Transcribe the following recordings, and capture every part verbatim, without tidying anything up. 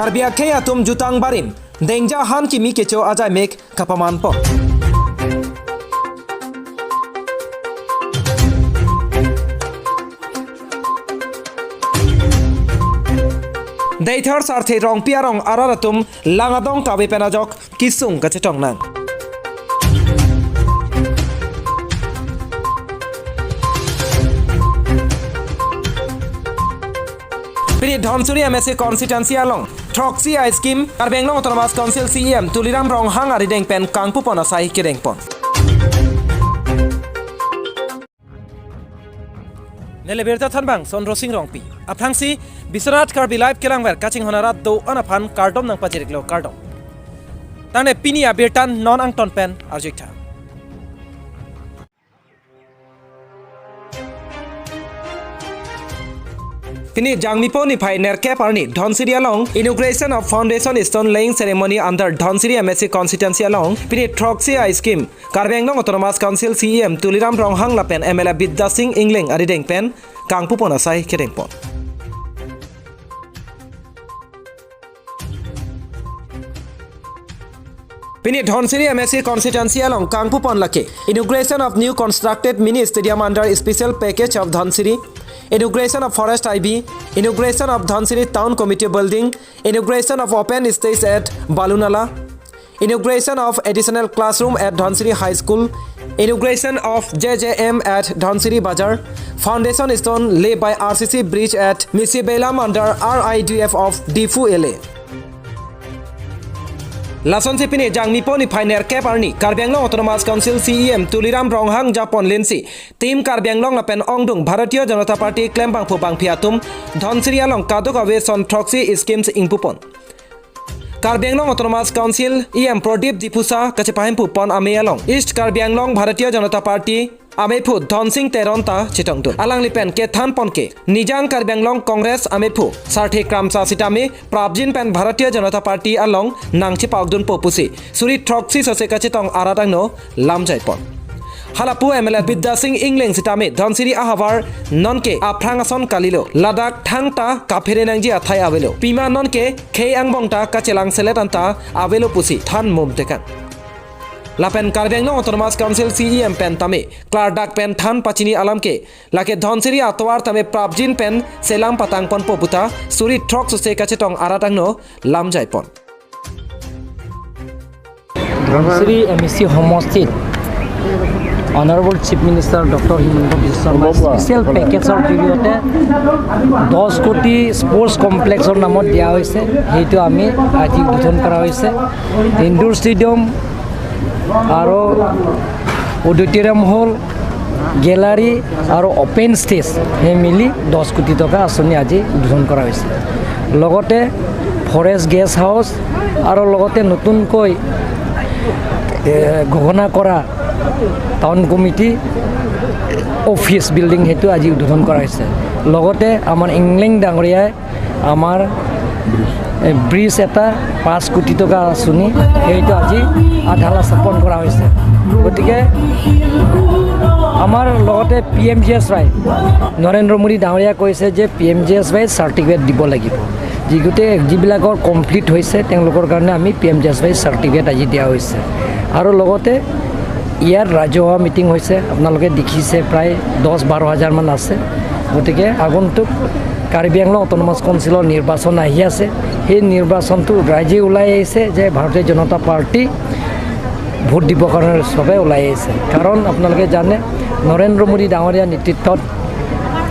Karbi akhei atum jutang barim, dengja han kimi kecho ajaimek kapamanpon. Deithor Sarthe Rongpi arong arat atum lang adong kave pen ajok kesung kachetong nang. Pini Dhansiri M A C constituency along throksi a-scheme Karbi Anglong Autonomous Council C E M Tuliram Ronghang arideng pen kangpupon asai kedengpon. Neli birta thanbang Sondro Sing Rongpi. Aphrangsi Biswanath Karbi Live kelangver kachinghon arat do-an aphan kardom nangpachiriklo, kardom. Tangte pini abirta non angton pen arjuik tha. Pini Jangmipo niphai nerkep arni Dhansiri along inauguration of foundation stone laying ceremony under Dhansiri M A C constituency along pini throksi a-scheme Karbi Anglong Autonomous Council C E M Tuliram Ronghang lapen M L A Bidya Sing Engleng arideng pen kangpupon asai kedengpon. Pini Dhansiri M A C constituency along kangpupon lake inauguration of new constructed mini stadium under special package of Dhansiri, inauguration of forest I B, inauguration of Dhansiri Town Committee building, inauguration of open stage at Balunala, inauguration of additional classroom at Dhansiri High School, inauguration of J J M at Dhansiri Bazar, foundation stone lay by R C C bridge at Misi Beilam under R I D F of Diphu L A. Lasonsi pini Jangmipo niphai nerkep arni Karbi Anglong Autonomous Council C E M Tuliram Ronghang japon linsi Team Karbi Anglong lapen ongdung Bharatiya Janata Party klembangphu bangphi atum Dhansiri along kadokave son throksi schemes ingpupon. Karbi Anglong Autonomous Council E M Pradip Diphusa kachepahemphu pon amei along East Karbi Anglong Bharatiya Janata Party ameiphu Dhonsing Teron ta chetongdun. Alangli pen kethanpon ke Nijang Karbi Anglong Congress ameiphu Sarthe Kramsa sitame prapjin pen Bharatiya Janata Party along nangchepaokdunpo pusi suri throksi sose kachetong arat angno lamjaipon. Halapu M L A Bidya Sing Engleng sitame Dhansiri ahavar nonke aphrang ason kalilo, ladak thangta kaphere nangji athai avelo. Pima nonke khei angbong ta kachelang selet anta avelo pusi than mum tekang. Lapen Karbi Anglong Autonomous Council C E M pen tame klardak pen than pachini alam ke lake Dhansiri atovar tame prapjin pen selam patangponpo puta suri throk sose kachetong arat angno lamjaipon. Dhansiri M A C সমষ্টিত Honorable Chief Minister doctor Himanta বিশ্ব শৰ্মাৰ স্পেচিয়েল পেকেজৰ জৰিয়তে দহ কোটি স্পৰ্টছ কমপ্লেক্সৰ নামত দিয়া হৈছে, সেইটো আমি আজি উদ্বোধন কৰা হৈছে। ইনডোৰ ষ্টেডিয়াম আৰু অডিটৰিয়াম হল, গেলাৰী আৰু অপেন ষ্টেজ, সেই মিলি দহ কোটি টকা আঁচনি আজি উদ্বোধন কৰা হৈছে। লগতে ফৰেষ্ট গেষ্ট হাউচ আৰু লগতে নতুনকৈ, এ, ঘোষণা কৰা টাউন কমিটি অফিচ বিল্ডিং, সেইটো আজি উদ্বোধন কৰা হৈছে। লগতে আমাৰ ইংলেং ডাঙৰীয়াই আমাৰ, এ, ব্ৰিজ এটা পাঁচ কোটি টকা আঁচনি, সেইটো আজি আধালা স্থাপন কৰা হৈছে। গতিকে আমাৰ লগতে P M G S Y, Narendra Modi ডাঙৰীয়া কৈছে যে P M G S Y certificate দিব লাগিব। যিগোটেই যিবিলাকৰ কমপ্লিট হৈছে, তেওঁলোকৰ কাৰণে আমি P M G S Y certificate আজি দিয়া হৈছে। আৰু লগতে ইয়াত ৰাজহুৱা মিটিং হৈছে, আপোনালোকে দেখিছে প্ৰায় দহ বাৰ হাজাৰমান আছে। গতিকে আগন্তুক কাৰ্বি আংলং অট'নমাছ কাউন্সিলৰ নিৰ্বাচন আহি আছে। সেই নিৰ্বাচনটো ৰাইজে ওলাই আহিছে যে ভাৰতীয় জনতা পাৰ্টি ভোট দিবৰ কাৰণে সবে ওলাই আহিছে। কাৰণ আপোনালোকে জানে, নৰেন্দ্ৰ মোদী ডাঙৰীয়া নেতৃত্বত,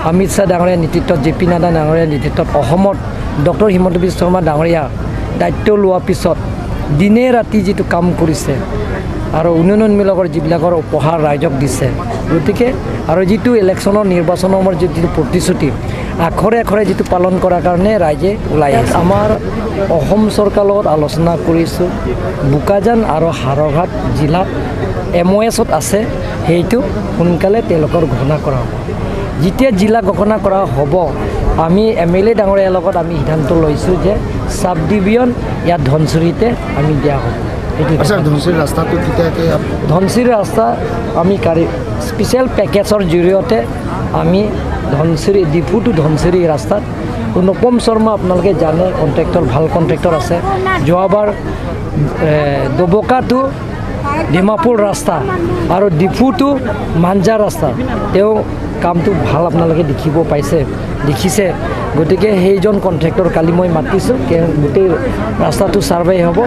অমিত শ্বাহ ডাঙৰীয়া নেতৃত্বত, জে পি নাড্ডা ডাঙৰীয়া নেতৃত্বত অসমত ডক্টৰ হিমন্ত বিশ্ব শৰ্মা ডাঙৰীয়া দায়িত্ব লোৱাৰ পিছত দিনে ৰাতি যিটো কাম কৰিছে আৰু উন্নয়নমূলকৰ যিবিলাকৰ উপহাৰ ৰাইজক দিছে, গতিকে আৰু যিটো ইলেকশ্যনৰ, নিৰ্বাচনৰ সময়ত যিটো প্ৰতিশ্ৰুতি আখৰে আখৰে যিটো পালন কৰাৰ কাৰণে ৰাইজে ওলাই আহিছে। আমাৰ অসম চৰকাৰৰ লগত আলোচনা কৰিছোঁ, বোকাজান আৰু হাওৰাঘাট জিলাত এম অ' এছত আছে, সেইটো সোনকালে তেওঁলোকৰ ঘোষণা কৰা হ'ব। যেতিয়া জিলা ঘোষণা কৰা হ'ব, আমি এম এল এ ডাঙৰীয়াৰ লগত আমি সিদ্ধান্ত লৈছোঁ যে ছাব ডিভিজন ইয়াত ধনচিৰিতে আমি দিয়া হ'ব। সেইটো আচ্ছা, ধনচিৰি ৰাস্তাটো কেতিয়াকে আপ- ধনচিৰি ৰাস্তা আমি কাৰি-, স্পেচিয়েল পেকেজৰ জৰিয়তে আমি ধনচিৰি, ডিফু টু ধনচিৰি ৰাস্তাত অনুপম শৰ্মা আপোনালোকে জানে, কণ্ট্ৰেক্টৰ, ভাল কণ্ট্ৰেক্টৰ আছে। যোৱাবাৰ, এ, ডবকা টু ডিমাপুৰ ৰাস্তা আৰু ডিফু টু মাঞ্জা ৰাস্তা, তেওঁ কামটো ভাল আপোনালোকে দেখিব পাইছে, দেখিছে। গতিকে সেইজন কণ্ট্ৰেক্টৰ কালি মই মাতিছোঁ, কে-, গোটেই ৰাস্তাটো ছাৰ্ভে হ'ব।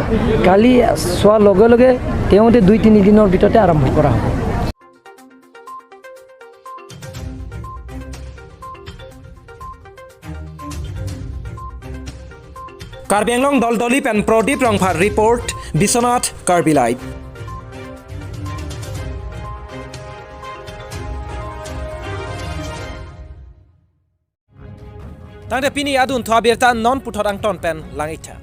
কালি চোৱাৰ লগে লগে তেওঁতে দুই তিনি দিনৰ ভিতৰতে আৰম্ভ কৰা হ'ব। Karbi Anglong Doldoli pen Prodip Rongphar report, Biswanath Karbi Live. Tangte pini adunthu abirta non puthot angton pen lang-iktha.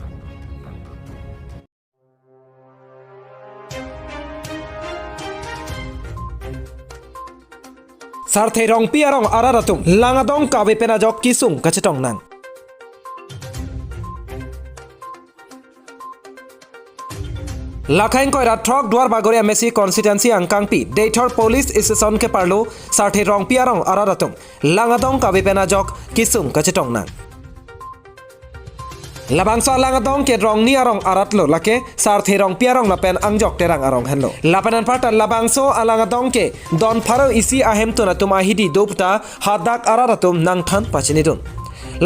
Sarthe Rongpi arong arat atum lang adong kave pen ajok kesung kachetong nang. Lakha ingkoi ra throk Duarbagori M A C constituency angkangpi Deithor police station keparlo Sarthe Rongpi arong arat atum lang adong kave pen ajok kesung kachetong nang. Labangso alang adong ke Rongni arong arat lo, lake Sarthe Rongpi arong lapen Angjok Terang arong henlo. Lapen anparta labangso alang adong ke don pharo isi ahemtun atum ahidi do puta hadak arat atum nangthan pachinidun.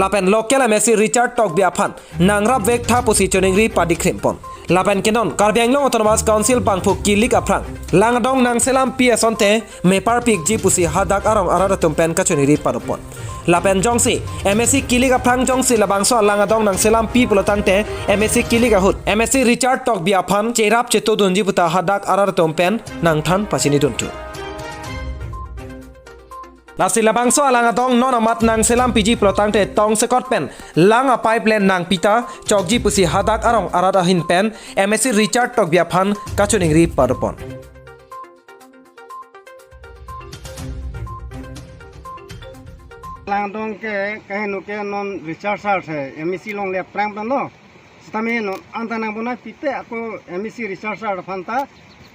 Lapen local M A C Richard Tokbi aphan nangrap vektha pusi choningri padikhrim pon. Lapen ke non Karbi Anglong Autonomous Council bangphu kilik aphrang lang adong nangselampi asonte meparpikji pusi hadak arong arat atum pen kachoningri padopon. Lapen jongsi M A C kilik aphrang jongsi labangso alang adong nangselampi pulotangte M A C kilik ahut M A C Richard Tokbi aphan cherap chetodunji puta hadak arat atum pen nangthan pachinidun thu. Lasi labangso alang adong non amat nangselam piji pulotangte tongsekot pen lang a pipeline nangpita chokji pusi hadak arong arat ahin pen M A C Richard Tokbi aphan kachoningri padopon. Langdong ke kaheno ke non Richard Sar the M A C along le aphrang pen lo. Sitame non anta nangbonai pipe ako M A C Richard Sar aphan ta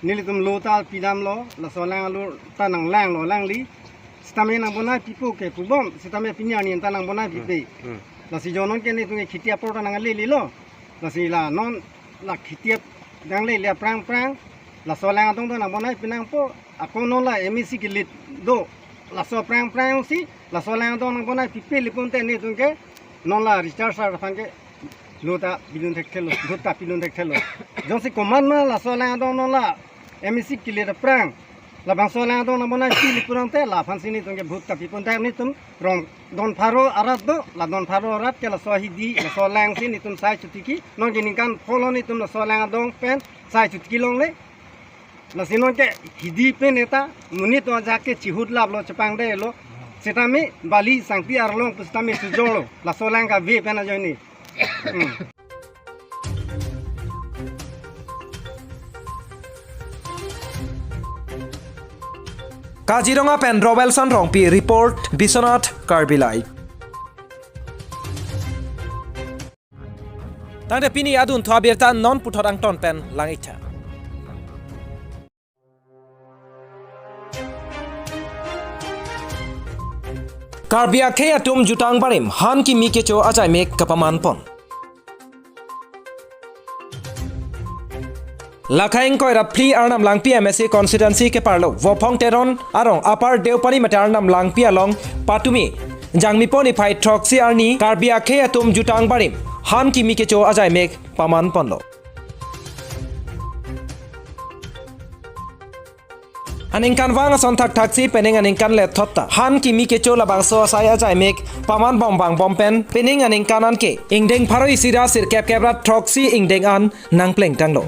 nelitum lo ta pidamlo, laso lang lo ta nanglanglo langli. Sitame nangbonai pipo ke pubom, sitame pini arni anta nangbonai pipe. Hmm. Lasi jonon ke netum ke kheti apor ta nanglelelo. Lasi la non la kheti ap nanglele aphrang aphrang. Laso lang adong ta nangbonai pinangpo, ako non la M A C ke lead do. Laso aphrang aphrang si, laso lang adong nangbonai pipe lipun te netum ke non la Richard Sar aphan ke lo ta pilun thekthelo, vote ta pilun thekthelo. Jongsi komat ma laso lang adong non la M A C ke lead aphrang, labangso lang adong nangbonai pi lipun te, laphan si netum ke vote ta pipon te netum rong don pharo arat do, la don pharo arat ke laso hidi, laso lang si netum sai chotiki, non ke ningkan pholo netum laso lang adong pen sai chotiki longle. Lasi non ke hidi pen eta, monit ajak ke chihut laplo chepangdelo. Sitame bali sangti arlong pu sitame sujolo. Laso lang kave pen ajoine. Hmm. Kaziranga pen Robelson Rongpi report, Biswanath Karbi Live. Tangte pini adunthu abirta non puthot angton pen lang-iktha. Karbi akhei atum jutang barim, han kimi kecho ajaimek kapaman pon. Lakha ingkoi ra phli Arnam Langpi M A C constituency keparlo Vophong Teron arong Upper Deopani mate Arnam Langpi along patumi Jangmipo niphai throksi arni Karbi akhei atum jutang barim, han kimi kecho ajaimek paman ponlo. Aningkanvang ason thakthaksi pening aningkan lethot ta han kimi kecho labangso asai ajaimek paman bom bang bom pen pening aningkan an ke ingdeng pharo isi ra sirkep kep ra throksi ingdeng an nangplengtanglo.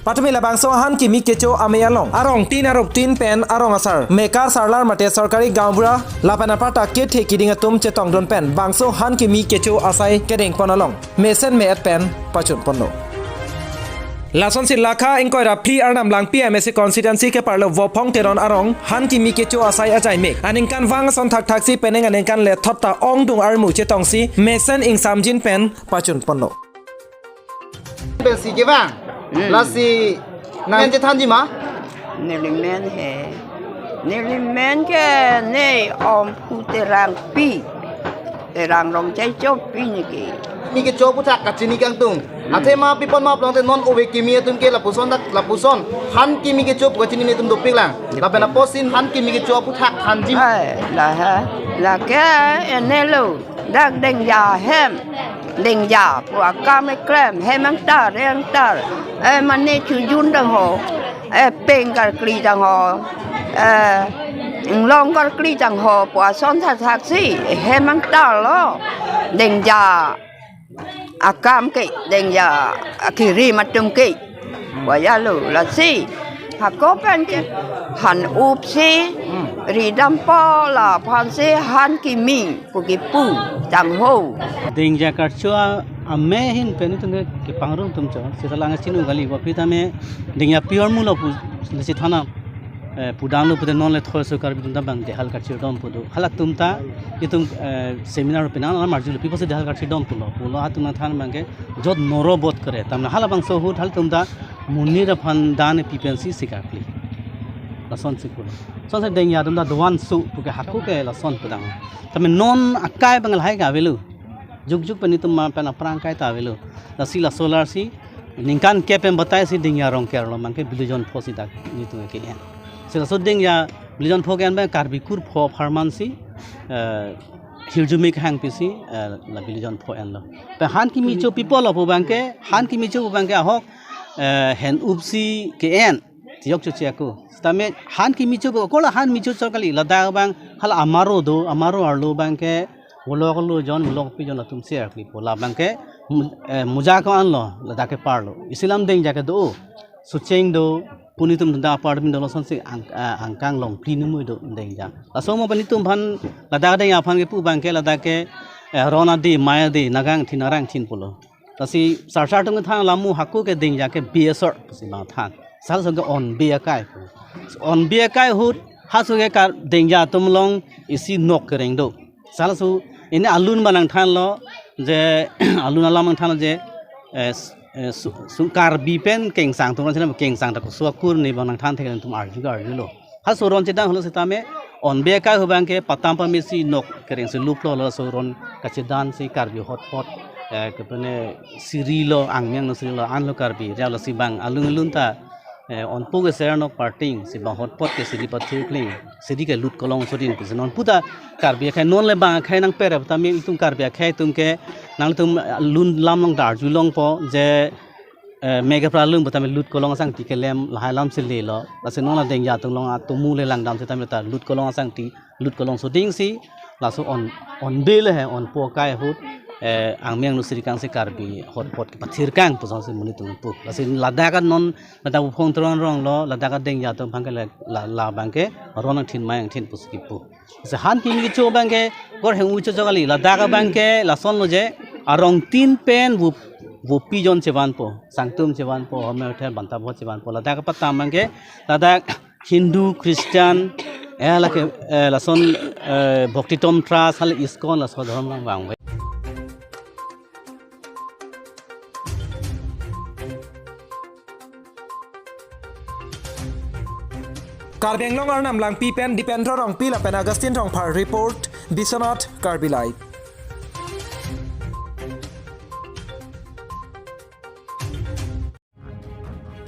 Patumi labangso han kimi kecho amei along arong tin arok tin pen arong asar, mekar sarlar mate sorkari gaonbura lapen aparta kethe kiding atum chetongdun pen bangso han kimi kecho asai kedeng pon along mesen me-et pen pachun ponlo. Lasonsi lakha ingkoi ra phli Arnam Langpi M A C constituency keparlo Vophong Teron arong han kimi kecho asai ajaimek aningkanvang ason thakthaksi pening aningkan lethot ta ongdung armu chetongsi mesen ingsamjin pen pachun ponlo. Pensi kevang. Hmm. Lasi nang chethanji ma? Neli men he. Neli men ke ne Omphu Terangpi. Terang Rongchai Cho pi niki. Kimi kecho aphuthak kachini kangtung. Hmm. Athema pi apot ma pulote non ove kimi atum ke lapuson dak lapuson. Han kimi kecho pu kachini netum dopik lang. Lapen apotsi han kimi kecho aphuthak thanji. Ai, la ha. Lake enelo. Dak Dengja ahem. Dengja pu akam eklem. Hem angtar, hem angtar. Eh, mane chojun dang ho. Eh, peng karkli dang ho. Eh, inglong karkli dang ho. Pu ason thakthaksi. Hem angtar lo. Dengja akam ke, Dengja akirim atum ke. Waya lo, lasi. Hako pen ke han upsi, ridampo laphansi han kimi pu kipu tangho. Dengja karcho ame ahin pen itum ke kepangrum atum cho. Seta lang chinu kali, kopi tame Dengja pior mulo pu lesi thana, eh, pudamlo pute non le thoi so Karbi atum ta bang dehal karchirdom pu do. Halatum ta itum, eh, seminar penang alam arjulo, pi apotsi dehal karchirdom pulo. Pulo atum nangthan abangke jot noro bot kere. Tame halabangso ahut halatum ta monit aphan dan pi pensi si karkli. Lasonsi pulo. Lasonsi Dengja atum ta doan su puke hako ke lason pudang. Tame non akai abang lahai ke avelo. Jukjuk pen itum ma pen aphrang akai ta avelo. Lasi laso alarsi ningkan kep pen bataisi Dengja arong kerlo, abangke Billijon Pho si dak netum ke-en. Si laso Dengja Billijon Pho ke-en abang Karbi kur pho apharman si, eh, hirjume kehang pisi, eh, la Billijon Pho enlo. Pen han kimi cho pi apotlo pu abangke, han kimi cho pu abangke ahok, eh, hen upsi ke-en. Tiyok cho che ako. Sitame han kimi cho pu, kola han kimi cho cho kali, ladak abang hala amaro do, amaro arlo abangke, volok lo jon, volok pi jon latum si karklipo. La abangke, mu-, eh, muja ko-an lo, ladak keparlo. Isi alam Dengja ke do, Sucheng do, puni atum ta apartment do, lasonsi ang-, eh, angkang longpli numui do Dengja. Laso mo pen itum aphan, ladak Dengja aphan kepu abangke, ladak ke, eh, ron adi, mai adi, nagang thin, arang thin pulo. Lasi sarsar atum kethan lamu hako ke Dengja ke be asor pusi bang than. Sal song ke onbe akai pu. Onbe akai ahut halaso ke kar Dengja atum along isi nok kereng do. Sal su ini alun abang nangthanlo je alun alam nangthanlo je, eh, s-, eh, su-, su Karbi pen kengsang atum, kengsang ta koso akur ne bang nangthan thek atum arju arjulo. Halaso ron chedang holo sitame onbe akai ahut abangke patam pamesi nok kereng si luplo, laso ron kachedan si Karbi hotpot, eh, kepene siri lo, angmeng lo siri lo, anlo Karbi, ja lasi bang alun alun ta, eh, onpo ke ser nok parting si bang hotpot ke siri pathir kling, siri ke lut kolong sodin pusi non puta Karbi akhei non le bang akhei nangpere tame itum Karbi akhei atum ke nangtum lun lam along ta arjulongpo je eh, mega pralung pu tame lut kolong asangti kelem lahai alam si lelo. Lasi non la Dengja atum along atomo le langdam sitame ta lut kolong asangti, lut kolong soding si, laso on, onbe le he, onpo akai ahut, eh, angmeng lo siri kang si Karbi hotpot kepathir kang pu asonsi monit atum pu. Lasi ladak non, ladak Uphong Teron arong lo, ladak Dengja atum abangke la, la, la abangke ron angthin mai angthin pusi kipu. Si han kimi kecho abangke, kor heng ucho cho kali, ladak abangke, lasonlo je, arong tin pen vo, vopi jon chevanpo, Sangtum chevanpo, Homer Hotel, Banta Bhot chevanpo, ladak patam abangke, ladak Hindu, Christian, eh, lake, eh, lason, eh, Bhaktitom Trust, hal ISKCON, laso dhorom abang vangve. Karbi Anglong Arnam Langpi pen Dipendra Rongpi lapen Augustine Rongphar report, Biswanath Karbi Live.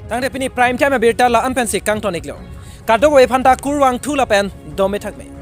Tangte pini Prime Time abirta la-an pensi kangton iklo. Kadokave aphanta kurvangthu lapen dome thakme.